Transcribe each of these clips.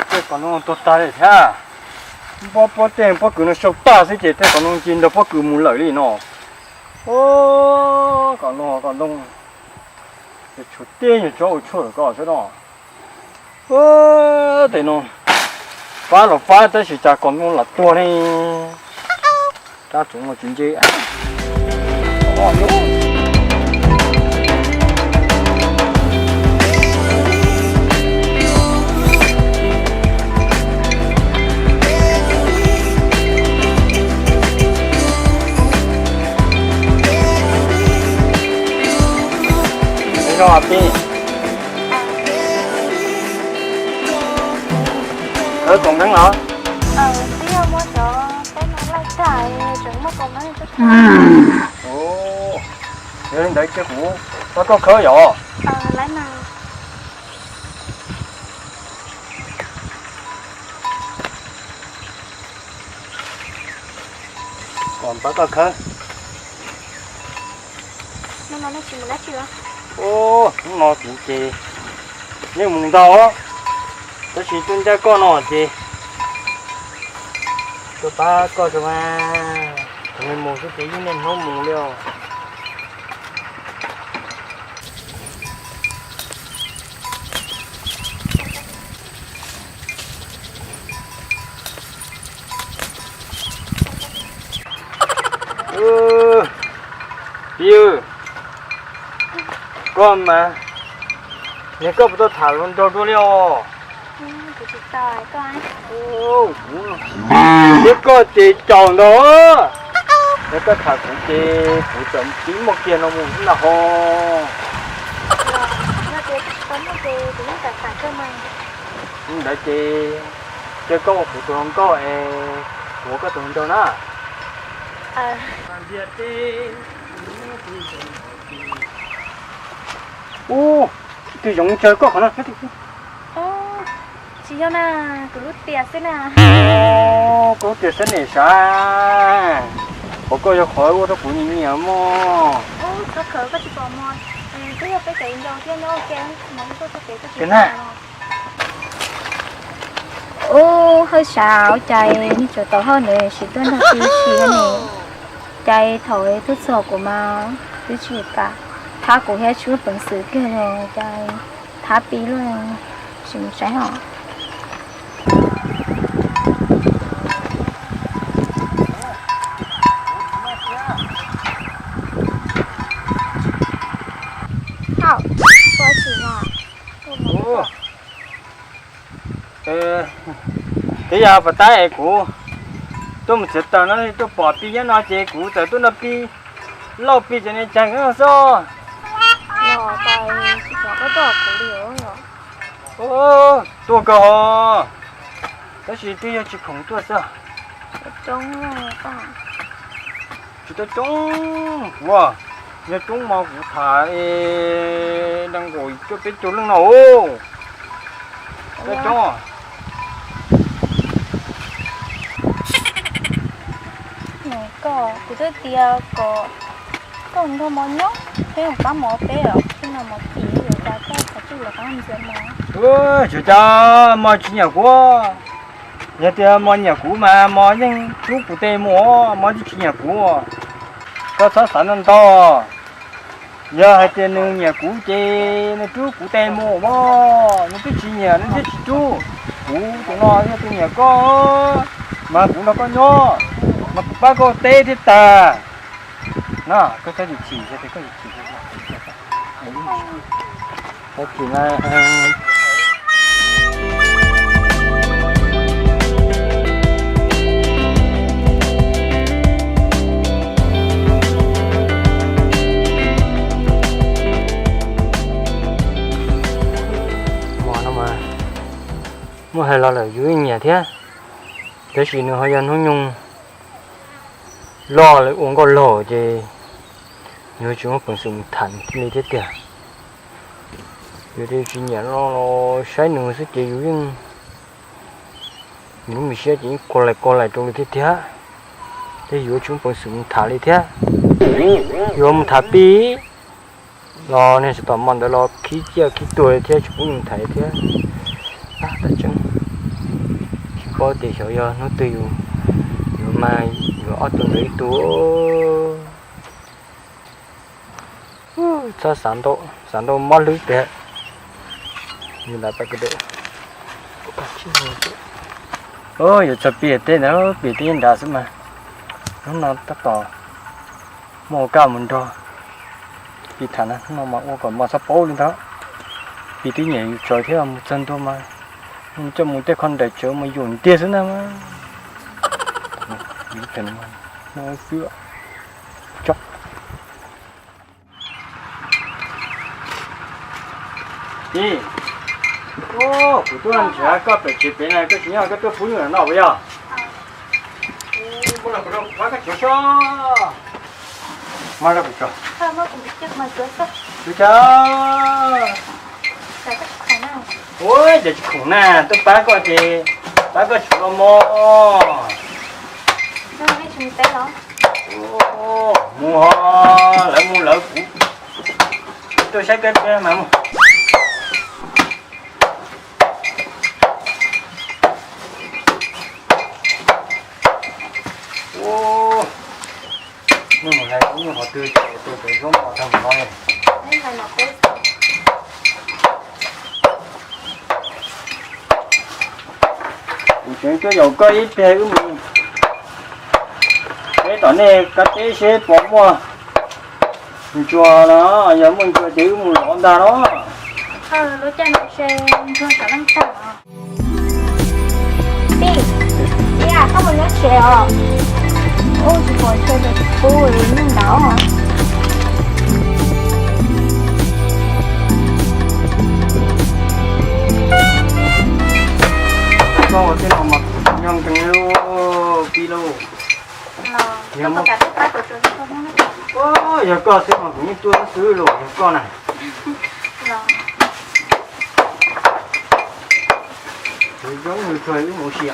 Tej qos noog tuag tag li thiab. Pob pob tej pob kws no sau tag xwb ces tej qos noog ci nrog pob kws mus lawm li no. Qos noog qos noog, tshuav tej nyuag tsob ua tshuaj lawm ko xwb no. Tej no fab los fab tab sis cas qos noog lam tuag ne. Rab txuv no tsis nce. Ua li no pib, khawb kaus nkeeb los? Yog li ntawd ces kuv pab koj khawb yom. Pab koj khawb. Hnub no kuv ces yeej mus ntau, tab sis tuaj ncaj koj no ces tuaj pab koj tso mas. Thaum me mus xwb ces yeej niaj hnub mus li os. Pib, koj mas, niag koj puas tau tham hluas nraug dua li os? Thiab koj ces caum ntag, yog koj tham kuv ces kuv txawm pib muaj kiag no mus xwb na ho. Ntawd ces cia koj ua kuv tus hluas nkauj es kuv ua koj tus hluas nraug na. Ub, tus yoov ntsawg koj qhov no. Tsis yog na, kuv lub tias xwb na. Koj lub tias xwb ne sav, qhov koj yog qhov ua rau kuv nyiam nyiam mog. Ub, hawj sav, ua cas nej tseem tau hawj ntawd tsis tuaj nrog tib si ne? Cas thaum twb txog kuv mas twb tsis kam thab kuv thiab tsis muaj peev xwm kiag los cas thab pib luaj. Sim mus saib os. Hauj, koj tsis los? Twb yog pas tab es kuv tuaj mus txiav taws no tuaj pom pib nyob no ces kuv txawm tuaj nrog pib lauj pib cov niag cag no xwb. Tuaj kawg ho, tab sis twb yog tsis khoom tuaj xwb. Tsis tau coob kuv. Nyob coob mas kuv tham es nees nkaum cuaj peb caug leej no. Coob. Koj, kuv twb tias kom koj nrog mov nyob, peb mus pab mov peb os, peb noj mov tim yuav tas koj qhov twg los qab ntxias mov. Tsuav cas mov tsis nyiam kuv. Yog tias mov nyiam kuv mas mov yeej rub kuv tej mus, mov twb tsis nyiam kuv. Koj txhob xav ntau ntau. Yog hais tias nws nyiam kuv ces nws rub kuv tej mus mog, nws twb tsis nyiam nws thiaj tsis rub. Kuv tus no yog tus nyiam koj, mas kuv nrog koj nyob, mas kuv pab koj teb thiab tag. No koj txhob chim chim, yog tias koj chim chim, muaj hais los lawm yus yeej nyiam thiab, tab sis nws ho yog hnub nyoog loj lawv ua nkauj laug ces yuav tsis muaj peev xwm mus tham nws li thiab tiag. Yus tsis nyiam los saib nws xwb ces yus yeej, nws lub me siab ces yeej kua lais kua lais rau li thiab tiag, thiab yuav tsis muaj peev xwm mus tham li thiab. Yuav mus tham pib los nws tsis tau, hmo ntawd los khib ciaj khib tuag li thiab tsis pub mus tham li thiab. Tab tseeb tsis paub tias xyov yog hnub twg yus, yus mas yuav ob tug ntawd ib tug. Txhob xav ntau, xav ntau mob hlwb tiag. Yuav txog pis teb ntawd, pis teb nrad xwb mas, hnub no tab tom muaj ua kaj mus nrog pis tham na, hnub no mas ua kom mas txhob paub li ntawd. Pis twb nyiam yus tsaws thiab, mus txog ntua mas coj mus tej kho nraim tsawv mas yuam ntiag xwb na. Pis, kuv tuaj nrhiav koj pem tsev pem na, koj tsis nyob koj tuaj pub nyuj no puas yog? Muab los kuv rau kuv pab koj tsuav soj. Muab rau kuv tsuav. Ua cas tsis khoom na, tuaj pab koj ces pab koj tsuav los mog. Mus ho, lawv mus lawv kuv tuaj saib koj mas mus. Mus hais mus qhov twg tus cov zoo mos tag no. Kuv tseem tuaj yaum koj ib pliag wb mus teb tom nej kab teb seb puas muaj ntsuag no, yog muaj ntsuag ces wb mus lov ntag no. Tij, tij, koj mus nyob tsev os. Ub, tsis pom tsev, pub li neeg ntawd. Koj ua tej no mas nyob nkees lauj, tij lauj. Yog koj xwb mas kuv yeej tuaj xwb los yog koj na. Kuv zoo nws txog wb mus ua si.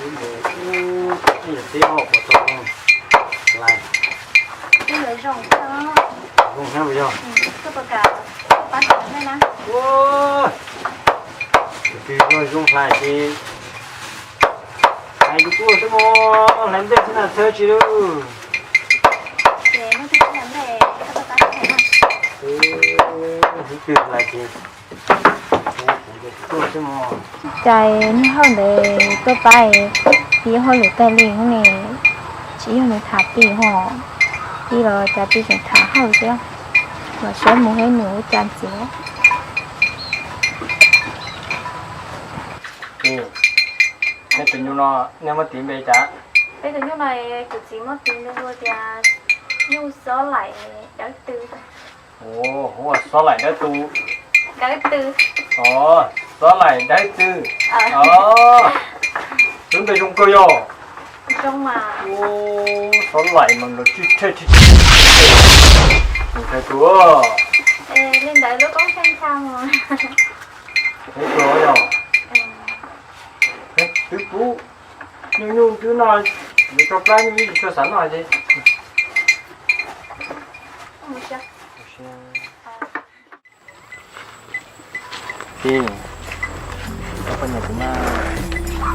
Wb mus, wb mus teb ho puas tau hlais. Zoo thiab puas yog? Ua, tus twg zoo hlais ces hais kuv tuaj xwb mog, hlais ntej xwb na, txhawj tsis lauj. Tus twg hlais ces Cas nws hauj ntawd tuaj pab pib hauj lwm tag li ne, tsis yog nws tham pib ho, pib los cas pib tseem tham hauj thiab, los saib mus seb nws ua cas ntxiv. Nej tus nyuj no nej muab tis npe cas? Peb tus nyuj no kuv txiv muab tis npe hu tias nyuj xob laim dawb tw. Ua xob laim dawb tw. Dawb tw. Xob laim dawb tw. Twb npe zoo kawg yog. Zoo mas. Xov laim mas los tsij tshe tsij tshe. Mus hais kuv. Es li ntawd lub koob tsheej tshaj mus. Hais kuv yog. Twb pub nyuj nyuj twb noj, yuav tso plab nyuj ib tsis tshua xav noj ces. Tis, koj nyiam kuv mas.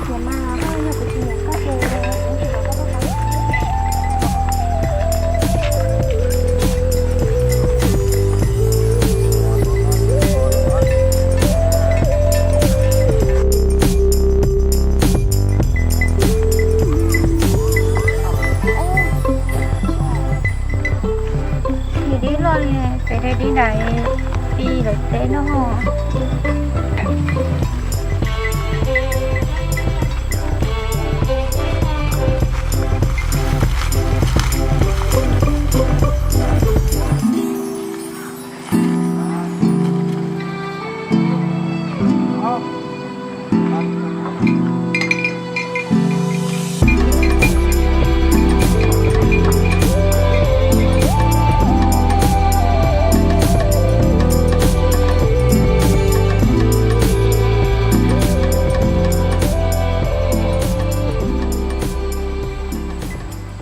Nyiam mas, koj yog kuv tsis nyiam koj ces kuv tsis kom koj tau. Nws dib loj li, pem dib nraim, pib lawv teb no.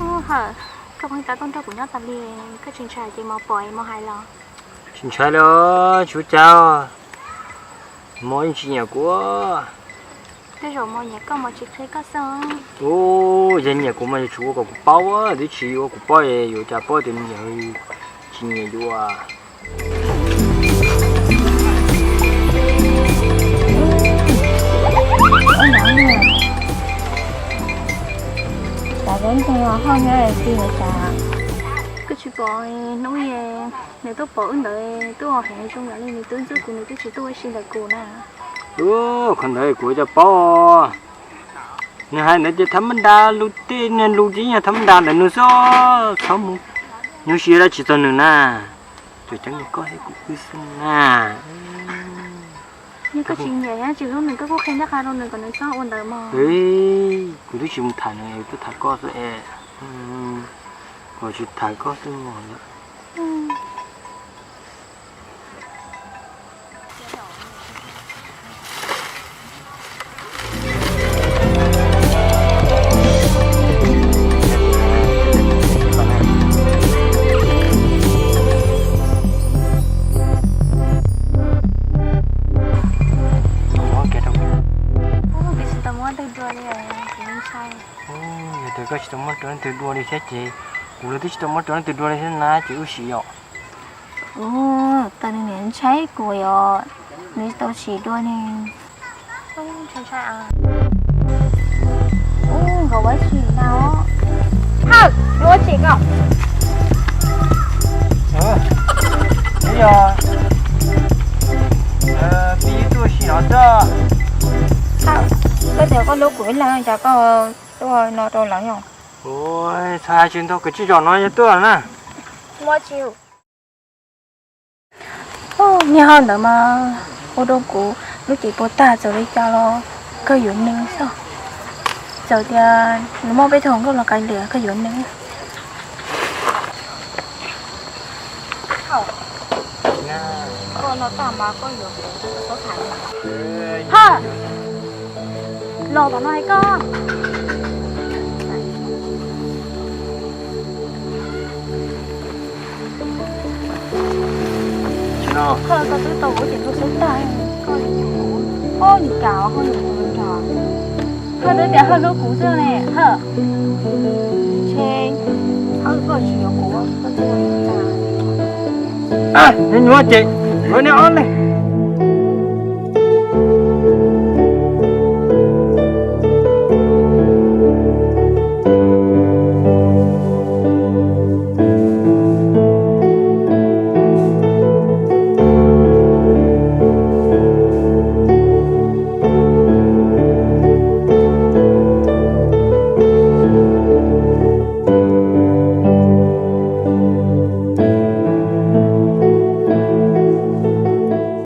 Ub, Hawm, koj pheej tab tuaj nrog kuv nyob tas li, koj tsis ntshai ces mos pom es mos hais los? Tsis ntshai li, tsis ua cas. Mos yeej tsis nyiam kuv. Tej zaum mos nyiam koj mos tsis qhia koj xwb. Ub, yog nyiam kuv mas yuav tsum ua kom kuv paub, twb tsis ua kuv paub yuav ua cas paub tias nws nyiam, tsis nyiam yuav. Koj tsis pom hnub nws tuaj pom wb ntawd tuaj heev zoo yam li nws twb ntxub kuv, nws twb tsis tuaj ua si ntawm kuv na. Ub, qhov ntawd kuv ua cas paub. Nws hais ntawd ces tham mab nra, lus tej niag lus ces yog tham mab nra ntawm nws xwb, txhob mus nyuaj siab dab tsi txog nws na. Tsuas ceeb li koj thiab kuv wb xwb na. Yog koj tsis nyiam dab tsi hlub nws koj kuj qhia ntaj qha rau nws kom nws txhob ua ntawd mog. Kuv twb tsis mus tham nws, kuv tham koj xwb es. Kuv tsis tham koj xwb mog. Twb tsis tau muab tej dua li, kuv ntshai. Yog tias koj tsis tau muab rau leej twg dua li thiab ces, kuv los twb tsis tau muab rau leej twg dua li thiab na ces wb sim yom. Ub, tas nws niam ntshai kuv yom, nws tsis tau sim dua ne. Ub, nkawd ua tsim na. Hawm, nkawd ua tsim koj. Twb yog pib tuaj sim no xwb. Hawm, koj tias koj hlub kuv ib leeg cas koj tuaj no rau lawv yom? Ua, txhais hais tsis ntau, kwv tsis zos no yog tuaj na. Niag Hawm ntawd mas ua rau kuv lub cev puas tag, txawm li cas los kawg yuav nws xwb. Txawm tias nws muaj peb tug hluas nkauj los kav liam kawg yuav nws. Hawm, los tom no hais koj. Koj twb tau kuv ces koj xub tag, koj li kuv, ob li cas koj yuav kuv nrog. Koj twb tias Hawm hlub kuv xwb ne Hawm. Ntshe Hawm koj tsis yuav kuv, koj twb ua li cas. Nyuaj nyuaj ces yuav nej ob leeg.